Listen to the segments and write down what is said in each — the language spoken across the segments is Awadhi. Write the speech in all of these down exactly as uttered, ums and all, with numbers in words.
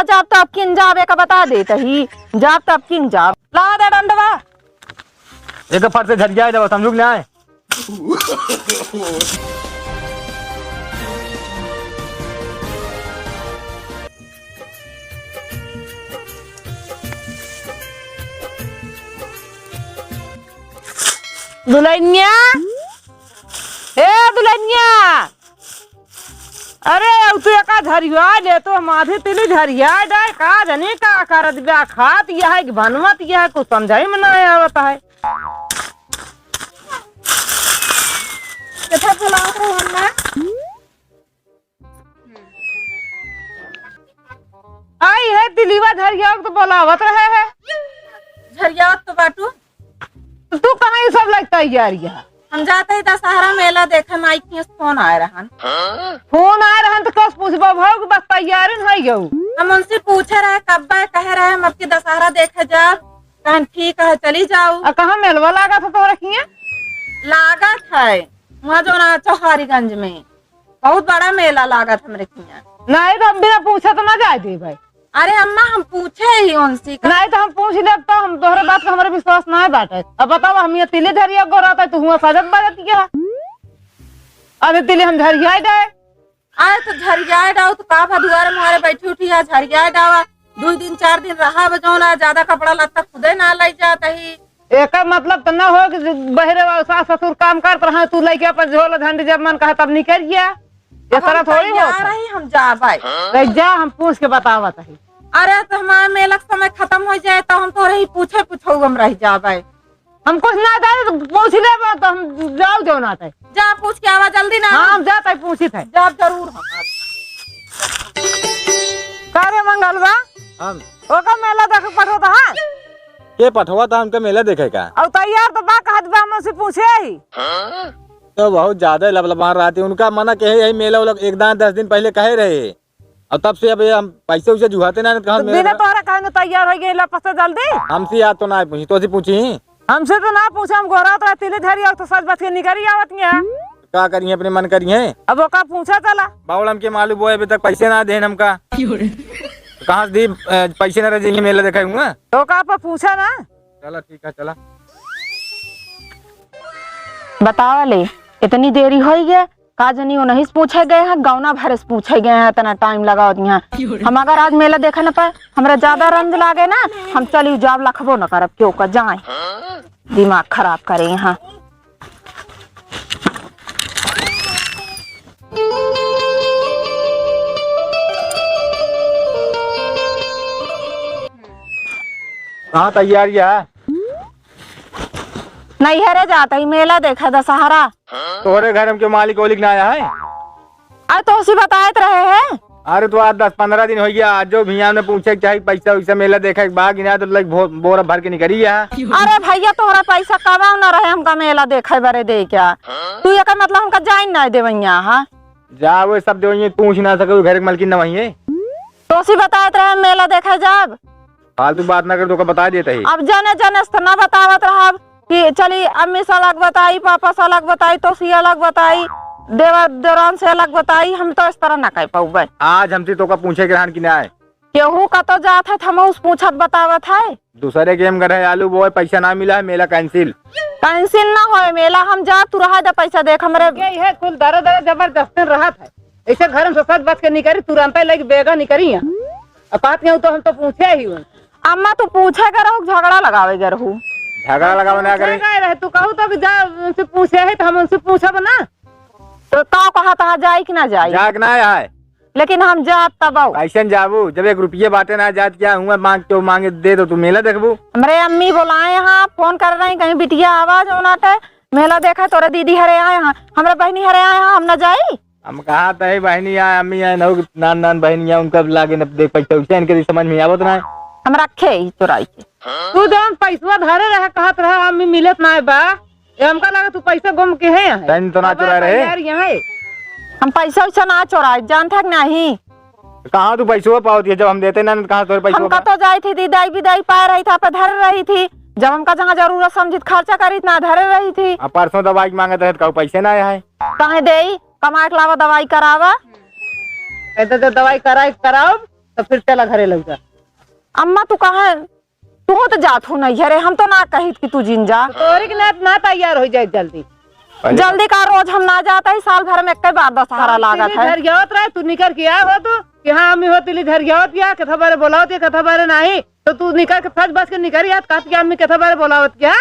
जाब तो अब किन जाब, एका बता देत ही, जाब तो अब किन जाब। ला दे डंडवा। एक फट से झरिया देबो, समझू कि नाय? दुलहिनिया, ए दुलहिनिया, अरे अब तू एका झरिया ले तो हम आधी तिली झरिया डाय का जनी का करत बा, खात यह है कि बनवत यह है, कुछ समझाई में ना आवत है। किथे बुलावत रहो हन्ना? आई है दिलीवा झरियावत तो बोलावत रहे है। झरियावत तो बाटू। तू कहाँ ये सब लग तैयारी है? हम जाते ही दशहरा मेला देखे, माई के फोन आए रहन। फोन आए रहन तो कस पूछबा भाव कि बस तैयारी नहीं गऊ। हम उनसे पूछे रहे कब बा, कहे रहे हम अब की दशहरा देखे जाब। कहन ठीक है चली जाओ। आ कहाँ मेलवा लागा था तोहरा किया? लागत है वहाँ जो ना चौहारीगंज में। बहुत बड़ा मेला लागत हमरे किहाँ। नहीं तो हम बिना पूछे तो ना जाए दे भाई। अरे अम्मा हम पूछे ही उनसे का। नहीं तो हम पूछ लेब तो हम तोहरे बात का हमरे विश्वास नहीं बाटे। अब बताओ हम ये तिली झरिया गोरात है, तू हुआ सजत बजत क्या? अरे तिली हम झरिया ही जाए। अरे तो झरिया डाओ तो का भा दुआरे मुहारे बैठी उठी है झरिया डावा। दो दिन चार दिन रहा बजौना ज्यादा कपड़ा लत्ता खुदे ना लाई जात ही। एकर मतलब त न हो कि बहरे सास ससुर काम करत रहे, तू लइके अपन झोला झंडी जब मन कहे तब निकल गया। ये अब तरह हम थोड़ी तैयार होत है। रही, हम जाबै। रह जा, हम पूछ के बतावत है। अरे, तो हमारा मेला के समय खत्म हो जाए, तो हम तोरे ही पूछे पूछो हम रह जाबै। हम कुछ ना जाने, तो पूछ लेबो, तो हम जाओ जो ना तय। जा, पूछ के आवा, जल्दी ना। हाँ, हम जात है, पूछित है। जा, जरूर हम। का रे मंगलवा? हम। ओका मेला देखे पठोत है? के पठवा था हमका मेला देखे का? और तैयार तो बा, कहत बा, हम उनसे पूछे ही। तो बहुत ज्यादा लबलबा रहती, उनका मना कहे यही मेला उला एक दान दस दिन पहले कहे रहे, और तब से अब ये हम पैसे उसे जुहाते ना, तो कहाँ तो मेला बिना का? तोहरा कहे में तैयार हो गई, लपस से जल्दी। हमसे याद तो ना पूछी, तो से पूछी। हमसे तो ना पूछे, हम गोरा तो तिली धरी और तो सज बच के निकरी आवत नहीं है। का करी है, अपने मन करी है। अब ओका पूछा चला। बाबूल हमके मालूम बोए अभी तक पैसे ना देन हमका। तो कहाँ से दी, अ, पैसे ना रह जाएंगे, मेला देखाई हुआ। तो का पर पूछा ना। चला ठीक है, चला। बतावा ले, इतनी देरी होई गया, का जनी उन्हीं से पूछे गए हैं, गौना भरे से पूछे गए हैं, इतना टाइम लगावत यहाँ। हम अगर आज मेला देखे न पाए, हमरा ज्यादा रंज लागे ना, हम चली जाब, लखबो न करब, क्यों का जाए। दिमाग खराब करे यहाँ। कहाँ तैयारी है? नैहरे जात ही, मेला देखे दशहरा। तोहरे घर में क्यों मालिक ओलिक ना आया है? अरे तोहसी बतायत रहे हैं। अरे तो आज दस पन्द्रह दिन हो गया, आज जो भियान में पूछे के चाही पैसा वैसा मेला देखे के बा कि ना, तो लाइक भो-, बोरा भर के निकरी है। अरे भैया तोहरा पैसा कमाओ ना रहे हमका मेला देखे बरे दे क्या? तू एकर मतलब हमका जाइन ना देवैया, हाँ? जा वो सब देवैया, पूछ ना सके, घर के मलकिन ना वही है। तोहसी बतायत रहे मेला देखे जाब। फालतू बात ना कर, तोका बता देता ही। अब जने जने से ना बतावत रहब कि चली अम्मी से अलग बताई, पापा से अलग बताई, तोसी अलग बताई, देवर देवरान से अलग बताई, हम तो इस तरह ना कह पाउबे। आज हमसे तोका पूछे के रहन कि ना आए। केहू का तो जात है, हम उस पूछत बतावत है। दूसरे के हम घर है, आलू बोए, पैसा ना मिला है, मेला cancel। Cancel ना होए मेला, हम जा, तू रहा दे पैसा देख हमरे। ये है कुल दरे दरे जबरदस्ती रहत है। ऐसे घर में से सज बच के निकरी, तुरंत ही लगी बेगा निकरी है। अब बात नहीं तो हम तो पूछे ही हूँ। अम्मा, तू पूछे के रहू, झगड़ा लगावे के रहू? झगड़ा लगावे ना करे। पूछे गए रहे, तू कहू तो कि जा उनसे पूछे है, तो हम उनसे पूछब ना। तो का कहा था, जाई कि ना जाई? जा कि ना आए? लेकिन हम जात तब आओ। कैसन जाबू? जब एक रुपये बाटे ना जात, क्या हुआ, मांग के मांगे दे दो, तू मेला देखबू। हमरे अम्मी बोलाए हाँ, फोन कर रही, कहीं बिटिया आवाज होना थे, मेला देखा, तोरे दीदी हरे आए हाँ, हमरे बहनी हरे आए हाँ, हम ना जाई। हम कहा तही बहनी आए, अम्मी आए, नौ नान नान बहनी आए, उनका लागे न देख पैसा वैसा इनके समझ में आवत ना है। हम रखे ही चुराई के। तू जौन पैसवा धरे रहे, कहत रहे, "अम्मी मिलत ना है बा।" ये हमका लगा तू पैसा गुम के है यहाँ। तैन तो ना अब चुराए रहे। यार यहाँ है। हम पैसा वैसा ना चुराए, जानत है कि नहीं? कहाँ तू पैसवा पावत है? जब हम देते ना, तो कहाँ तोरे पैसवा हमका बा? तो जाई थी, दीदाई बिदाई पाए रही था, पे धर रही थी। जब हमका जहाँ जरूरत समझित खर्चा करीत ना धरे रही थी। अब परसों दवाई मांगत रहे, तो कहू पैसे ना आए है। काहे देई? कमाए के लावा दवाई करावा। कहते तो दवाई कराई कराओ, तो फिर चला घरे लौटा। अम्मा, तू कहाँ, तू तो जात हो नैहरे, हम तो ना कहित कि तू जिन जा। तोरी के नात ना तैयार हो जाए जल्दी। जल्दी का, रोज हम ना जाता ही, साल भर में एक बार दसहरा लागत है। झरियावत रहे, तू निकर के आ हो तू, कि हाँ, अम्मी हो तिली झरियावत या, कथा बारे बोलावत या, कथा बारे नाही। तो तू निकर के फस बस के निकर याद, कहत कि अम्मी कथा बारे बोलावत क्या?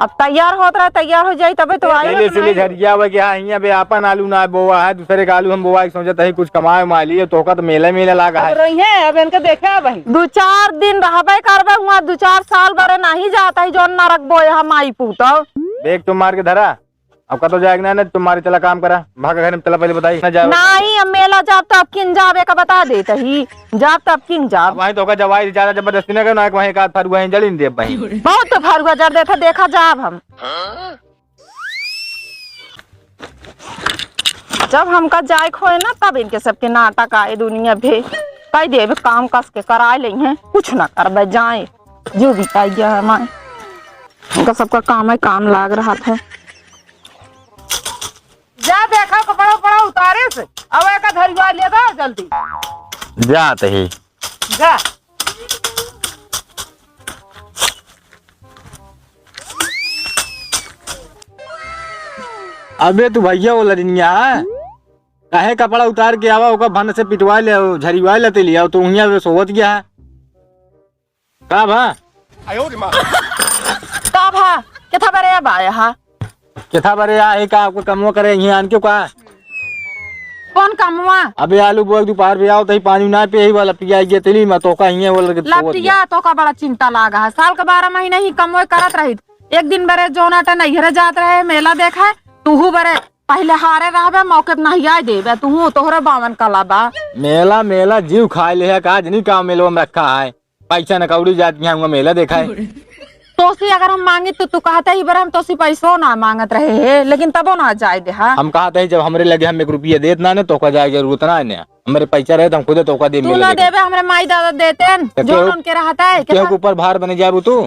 अब तैयार होत रहे, तैयार हो जाई तबे तो आई। पहले से ले झरिया हुआ कि हाँ, हियाँ बे आपन आलू ना बोवा है, दूसरे का आलू हम बोवा के सोचत है, कुछ कमाए उमाए लिए, तोका तो मेला मेला लागा अब है। रही है, अब इनके देखे अब ही। दू चार दिन रहबे करबे हुआ, दू चार साल बरे नहीं जाता ही, जौन नरक बोए हम आई पूतो। देख तुम मार के धरा, अब कतो जाएक ना, ना, तुम मारे चला काम करा, भागा घर में चला, पहले बताई, ना जाए। नहीं, अब मेला जाब तो अब किन जाब, एक बता देत ही, जाब तो अब किन जाब। अब वहीं तो का जवाई ज्यादा जबरदस्ती ना करो, ना वहीं का फरुआ ही जड़ीन दे वहीं। बहुत तो फरुआ जड़ देता, देखा जाब हम। जब हमका जाए खोए ना, तब इनके सबके नाटक आए दुनिया भे। कह देबे काम कस के कराए लेइहें, कुछ ना करबे, जाए, जो भी पाई गया है हमारे। इनका सबका काम है, काम लाग रहा था। जा देखा कपड़ा उपड़ा उतारे से, अब एका धरिया ले दो जल्दी। जात ही। जा। अबे तू भैया वो लड़निया है, काहे कपड़ा उतार के आवा, ओका भन से पिटवा ले, झरिवा लेते लिया, तो उहिया सोवत गया है। का भा? का भा? केथा बरे अब आया हा? केथा बरे आए का? आपको कमवा करे हियाँ आन के का? कौन कमवा? अबे आलू बोए दोपहर भी आओ, तही पानी ना पिए ही वाला पिया गया तेली में, तो का हियाँ वाला के छोड़ लपिया, तो का बड़ा चिंता लागा है। साल का बारह महीना ही कमवे करत रही। एक दिन बरे जोनाटा नैहरे जात रहे, मेला देखा है, तूहू बरे पहले हारे रहबे, मौके पे नहीं आए देबे, तूहू तोहरे बावन कला बा। मेला, मेला जीव खाए ले है, का आज नहीं काम मेलवा में रखा है। पैसा न कौड़ी जात यहाँ हुआ मेला देखा है। तोसी अगर हम मांगित तो तू कहते ही बरे हम तोसी पैसो ना मांगत रहे है, लेकिन तबो ना जाए दे हा। हम कहते ही जब हमरे लगे हम एक रुपया देत ना ने, तोका जाए जरूरत ना है ने। हमरे पैसा रहे तो हम खुदे तोका दे तू मेला ना देखा। देबे, हमरे माई दादा देते हैं, तो जो केहू, उनके रहता है, केहू के ऊपर भार बने जाबू तू?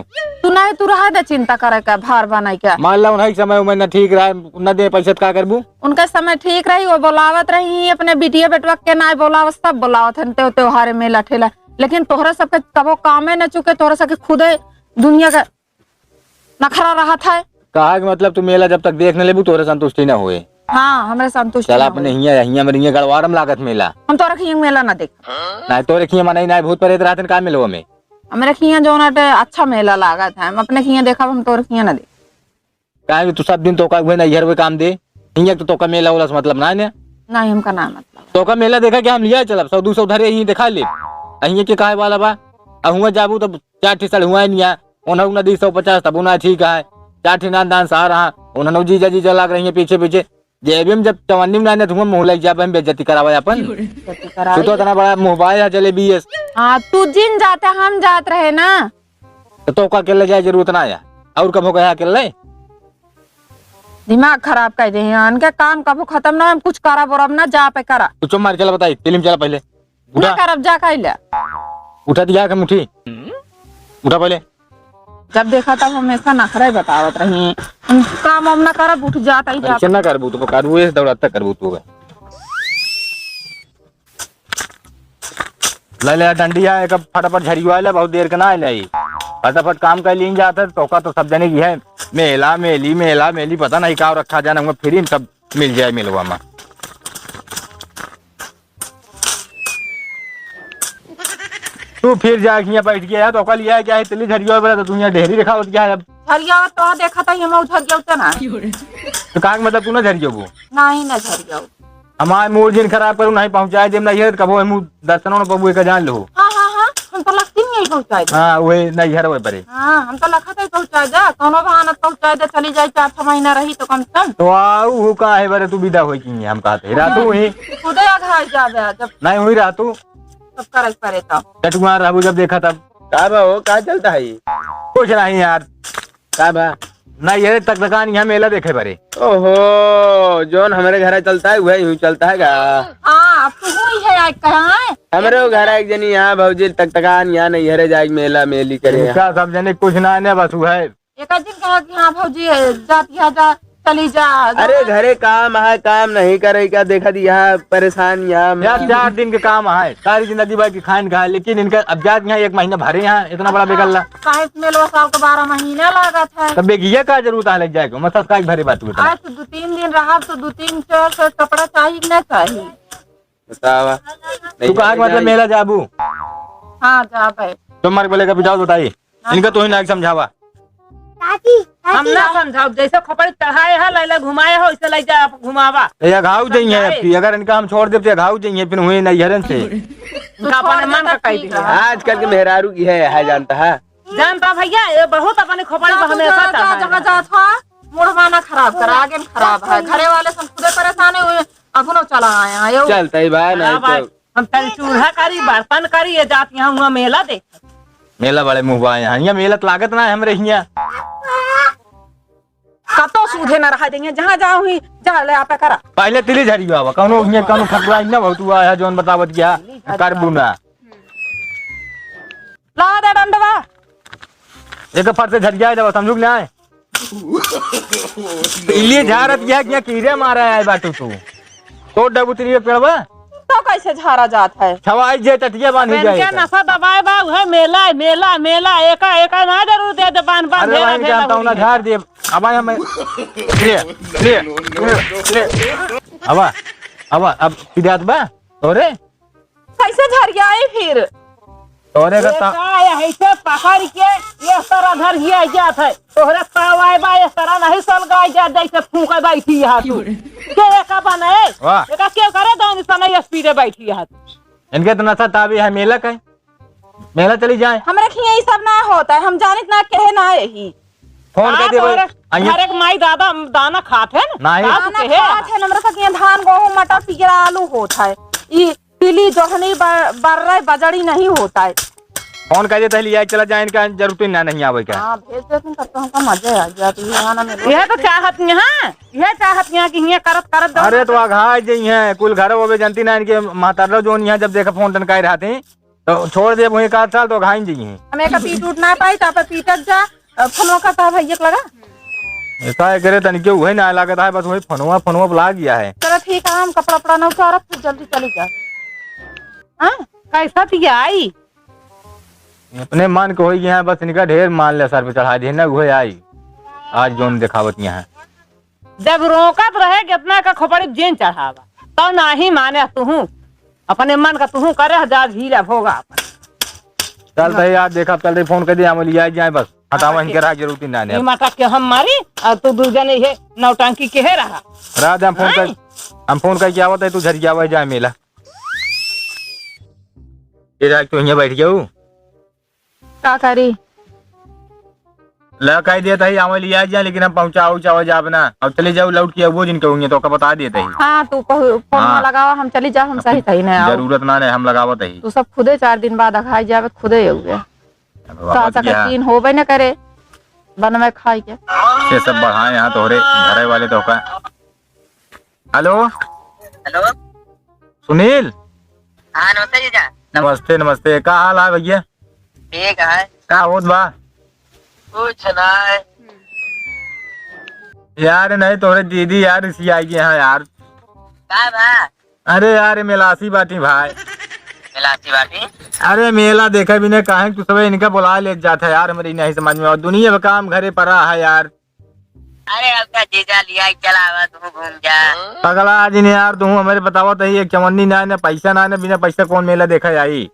तू नहीं, तू रहा दे चिंता करे का, भार बनाई का। मान ला उन्हीं समय उम्र न ठीक रहा, न दे पैसा तो का करबू? उनका समय ठीक रही, वो बोलावत रही, अपने बिटिया बेटवा के नाय बोलावत, सब बोलावत हन, त्यो-, त्योहारे मेला ठेला। लेकिन तोहरे सबके कबो कामे न चुके, तोहरे सबके खुदे दुनिया का नखरा रहत है। कहा के मतलब तू मेला जब तक देख न लेबू, तोहरे संतुष्टि न होए। हाँ, हमरे संतुष्टि चला न अपने होए। हियाँ, हियाँ में हियाँ गड़वारम लागत मेला। हम तोहरे खियाँ मेला ना देख। ना तोहरे खियाँ मनई ना भूत प्रेत रहतन का मेलवा में? हमरे खियाँ जौन अटे अच्छा मेला लागत है, हम अपने खियाँ देखब, हम तोहरे खियाँ ना देख। काहे कि तू सब दिन तोका उहे नैहर वे काम दे, हियाँ तो तोका मेला उला से मतलब ना है ने। नहीं, हमका ना मतलब। तोका मेला देखा के हम लिया चलब, सौ दू सौ धरे ही देखा ले। अहिए के काहे वाला बा? अहुआ जाबू तब चार ठे सड़ हुआ निया, उन्हों नदी सौ पचास तब उन्हें ठीक है। चार ठे नान दान सार रहा, उन्होंने जीजा जीजा लाग रही है पीछे पीछे। जेबी में जब चवन्नी में ना, ना, तुम मुँह लग जाबे, हम बेइज्जती करावे अपन। बेइज्जती करावे। तू तो इतना बड़ा मुँह बाय है जलेबी है। हाँ, तू जिन जाता, हम जात रहे ना। तो तोका अकेले जाए जरूरत ना आया, और कब हो गया अकेले? दिमाग खराब कर दे हैं, इनके काम कबो खत्म ना, हम कुछ करब और अब ना जा पे करा। तू चुप मार, चला बताई, तिलिम चला पहले। ना उठा। करब, जा कह ले। उठा दिया के मुठी। उठा पहले। जब देखा तब हमेशा नखरा ही बतावत रही। हम काम वाम ना करब, उठ जाता ही जाता। ऐसे ना करबू, तो करबू, ये दौड़ाता करबू तू। ले ले डंडिया, एक फटाफट झरियो आइला, बहुत देर के ना आइला ही। फटाफट काम कर लीन जाता, तोका तो सब जने की है। मेला, मेली, मेला, मेली, पता नहीं का रखा जाना, हम फ्री में सब मिल जाए मिलवा में। तू फिर जाके यहाँ बैठ गया है, तो ओका लिया क्या है, तिल्ली झरिया वाला, तो तू यहाँ ढेरी रखा होत क्या है अब? झरिया तो देखा था, ये मैं झरिया उतना। तो कहा के मतलब तू ना झरिया वो? नहीं, ना झरिया। हमार मूड जिन खराब करू, नहीं पहुँचाए देम, नहीं है, कबो हम दर्शनो न पबू, एक जान लो। हाँ, हाँ, हाँ, हम तो लगती नहीं पहुँचाए दे। हाँ, वही नहीं घर वही परे। हाँ, हम तो लखा तक पहुँचाए दे, कोनो बहाना पहुँचाए दे, चली जाए, चार छह महीना रही तो कम से कम। तो आऊ हो का है बरे, तू विदा होई की हम कहते हैं, रातू ही। खुदे आघाई जाबे, जब नहीं हुई रातू। सब करे परे तब। चटुआ रहबू जब देखा तब। का बा हो, का चलता है? कुछ नहीं यार। का बा? ना ये तक तकान यहाँ मेला देखे बरे। ओहो, जोन हमारे घर चलता है, वही यूं चलता है का? हाँ, अब तू हुई है आज कहाँ है? हमरे वो घर एक जनी यहाँ भौजी तक तकान यहाँ नहीं घरे जाए मेला मेली करे। इनका सब जने कुछ ना ने बस वो है। एक दिन कहा कि हाँ भौजी, जाती है जा, चली जा, जा। अरे घरे काम है, काम नहीं करे का? देखा दी यहाँ परेशान यहाँ। यार, चार दिन के काम है, सारी जिंदगी भर की खाइन का है, लेकिन इनका अब जात यहाँ एक महीना भरे यहाँ इतना बड़ा बेगल्ला। काहे से मेलवा साहब के बारह महीना लागत है। तब बेगिया का जरूरत है ले जाए को? मतलब का भरे बात बता। आज तो दो तीन दिन रहा तो दो तीन चार सौ कपड़ा चाहिए कि ना चाहिए? बतावा। तू कहा के मतलब मेला जाबू? हाँ, जाबे। तो मार बोले का पिटाओ बताई। हाँ। इनका तू ही ना समझावा। चाची, हम चाची। ना समझाओ, जैसे खोपड़ी चढ़ाए है, लैला घुमाए हो, इसे ले जा, आप घुमावा। ये घाव जइहे, अगर इनका हम छोड़ देब तो घाव जइहे, फिर हुए नहीं हरन से। इनका अपने मन का कह दिया। आजकल के मेहरारू की है, है जानता है। जानता भैया, ये बहुत अपने खोपड़ी में हमेशा चढ़ा है। जहाँ जात हो, मुड़वा ना खराब करा, आगे में खराब है। घरे वाले सब खुदे परेशान है, अपनो चला आया है, यो। चलते ही बा, नहीं हाँ, तो भाई, हम तनी चूल्हा करी, बर्तन करी, ये जात यहाँ हुआ मेला देख। मेला बड़े मुँह बा यहाँ, यहाँ मेला तो लागत ना है हमरे हियाँ। कतो सूझे ना रहा देंगे, जहाँ जाओ ही, जा ले आपे करा। पहले तिली झरियो आवा, कौनो हियाँ कौनो ठकुरा ही ना बहुत हुआ है, जौन बतावत गया, करबू ना। ला दे डंडवा। एक फट से झरिया देवा, समझू कि ना? इलिये झारत गया कि कीड़े मारा है बाटू तू। तोड़ देबू तिलिये पेड़वा। तो कैसे झारा जात है? छवाई जे टटिया बांधी जाए इनका तो। नशा दबाए बा, उहे मेला, मेला, मेला, एका, एका ना जरूर दे दे, बांध, बांध, अरे ढेला, वहीं ढेला जानता हूँ ना, उड़ी। झार दे। अब आए हम, ले, ले, ले, ले। अब आ, अब आ, अब पिदात बा, तोरे? कैसे झरियाई फिर? तोरे का ता- एका ऐसे पकड़ के ये तरह झरिया जात है। तोहरे पावाए बा, ये तरह नहीं सलगाए जात, जैसे फूंका बैठी है तू। के एका बनाए? वाह। एका के करे दौनी सने ये स्पीडे बैठी है तू। इनके तो नशा ताबी है, मेला का है। मेला चली जाए। हमरे खिया ई सब ना होता है, हम जानित ना केहे ना यही। फोन कर हाँ, दे भाई। तोहरे आइए। घरे के माई दादा दाना खात है ना? नहीं। दाना खात है, हमरा सब यहाँ धान, गेहूं, मटर, पियर, आलू होत है। ई पीली जोहनी ब-, बर्रे बजड़ी नहीं होता है। फोन कर दे, तहली आई चला जाए, इनका जरूरत ना नहीं आवे का। हाँ, भेज देती तब तो हमका मजे आ जाती है, यहाँ ना मिलो। यह तो चाहत यहाँ, यह चाहत यहाँ कि हियाँ करत, करत दो। अरे तो अघाई जइहे, कुल घर वो भी जानती ना, इनके महतारो जोन यहाँ जब देखा फोन टनकाए रहते, तो छोड़ दे, वहीं का साल तो घाइन जइहे। हमें का पीट उठ ना पाई, तो आप पीटत जा, अ, फोनवा का ता भैया के लगा। ऐसा है करे, तनिके उहे ना लागत है, बस वही फोनवा, फोनवा पे लाग गया है। चलो ठीक है, हम कपड़ा उपड़ा ना उतारब, फिर जल्दी चली जा। हाँ, कैसा थी आई? अपने मन के होई गया है, बस इनका ढेर मान ले, सर पे चढ़ा दे ना, उहे आई। आज जोन दिखावत यहाँ। जब रोकत रहे, कितना का खोपड़ी जेन चढ़ावा, तो नाही माने तुहू। अपने मन का तुहू करे, जा झीला भोगा अपन। चल तो यार, देखा, चल रही, फोन कर दिया, हम लिया जाए बस। हटावा, हाँ, इनके राह जरूरत ही ना है। ये माता के हम मारी, और तू दू जने ये नौटंकी के है रहा। रात हम फोन कर, हाँ? हम फोन करके आवत है, तू झरियावा जाए मेला। ये रात तू यहाँ बैठ गया हूँ। का करी? ला कह देत है, आवे लिया जा, लेकिन हम पहुँचाओ उचाओ जाब ना। अब चले जाओ, लौट के अबो जिन कहूँगे तो ओका बता देत है। हाँ, तू कहू, फोन हाँ। लगावा, हम चली जा, हम सही सही ना आओ। जरूरत ना नहीं, हम लगावत है। तू सब खुदे चार दिन बाद अघाई जावे, खुदे अउबे। अब तो आवत आशा का गया। चीन होबे न करे, बनवे खाई के। से सब बढ़ाए यहाँ तोहरे घरे वाले तो का। हेलो। हेलो। सुनील। हाँ, नमस्ते जीजा। नमस्ते, नमस्ते। का हाल है भैया? ठीक है। का होत बा? कुछ ना है। यार, नहीं, तोहरे दीदी यार, इसी आई गए हैं यार। का बा? अरे यार, मेलासी बाटी भाई। मेलासी बाटी? अरे, मेला देखे बिना काहे तू सब इनका बुला ले जात है यार, हमरी नहीं समझ में। और दुनिया का काम घरे पड़ा है यार। अरे, अब का जीजा लिया के चला आवा, तू घूम जा। पगला आज ने यार, तू हमारे बतावत है, एक चवन्नी ना, ना पैसा ना, ना बिना पैसा कौन मेला देखा जाई?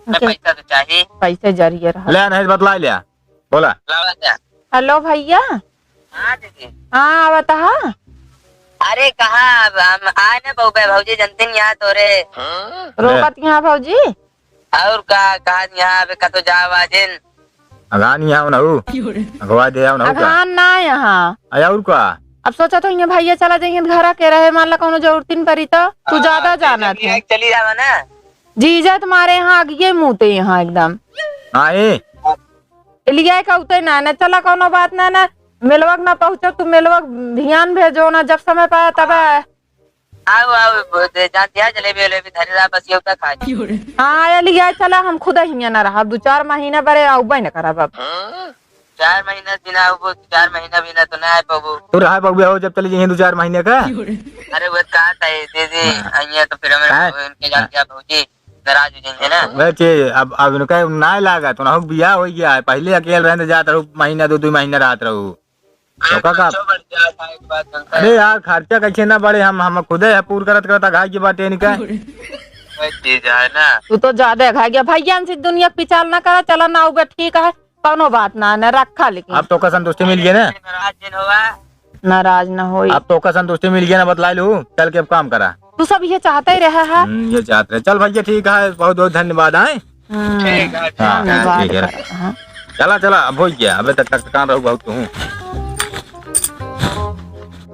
ना पैसा तो चाहिए। पैसे जरिए रहा। ले, नहीं बतला लिया, बोला। लावा जा। हेलो भैया। हाँ दीदी। हाँ, बता। अरे, कहाँ अब हम आए ना बहू, भौजी जनती नहीं यहाँ तोरे। रोकत यहाँ भौजी। और का, कहा यहाँ अबे कतो जावा जिन। अघान यहाँ हो ना हो। अघवा दे आओ ना हो का? अघान ना यहाँ। अरे और का? अब सोचा तो यहाँ भैया चला जाइए घर के रहे, मान ला कौनो जरूरत नहीं पड़ी तो तू हाँ, ज्यादा जाना चली, था। चली जावा ना। जीजा तुम्हारे यहाँ आगिए मुँहते यहाँ एकदम। हाँ, ए। लिया का उते ना, ना चला कौनो बात ना, ना मेलवा के ना पहुँचो, तू मेलवा के ध्यान भेजो ना, जब समय पाया तब। आओ, आओ, वो दे, जान दिया, जलेबी वलेबी धरी रहा, बस ये उतना खा। हाँ, ये लिया चला, हम खुद हियाँ ना रहब, दो चार महीना बरे आउबे न करब अब। चार महीना दिन आबो, चार महीना भी ना तो ना आ पाबो। तू रहा पाबो हो, जब चली जाइए दो चार महीने का। अरे वो कहा था ये दीदी, हाँ। आइए तो फिर हमें काहे? इनके जान दिया भौजी नाराज हो जाएंगे ना। वह चीज अब, अब इनका ना लागा तो ना हो, बियाह हो गया है, पहले अकेले रहने जात रहू, महीना दो दो महीना रहत रहू। तो का, का? खर्चो बढ़ जाता है, एक बात जानता है। अरे यार, खर्चा कैसे ना बढ़े, हम, हम खुदे है पूर करत करत अघाई के बाटे इनका। वही चीज है ना। तू तो ज्यादा अघाई गया भैया, इनसे दुनिया के विचार ना करा, चला ना उबे ठीक है, कौनो बात ना, ना रखा लेकिन। अब तो का संतुष्टि मिल गई ना? नाराज जिन होवा। नाराज ना होई। अब तो का संतुष्टि मिल गई ना, बतला लू, चल के अब काम करा। तू सब ये चाहते ही रहे है। हम्म, ये चाहते रहे। चल भैया ठीक है, बहुत बहुत धन्यवाद आए। हम्म, ठीक है, हाँ, धन्यवाद ठीक है। करा, हाँ। चला चला, अब हो गया, अबे तक टकटकान रहू बहुत तू।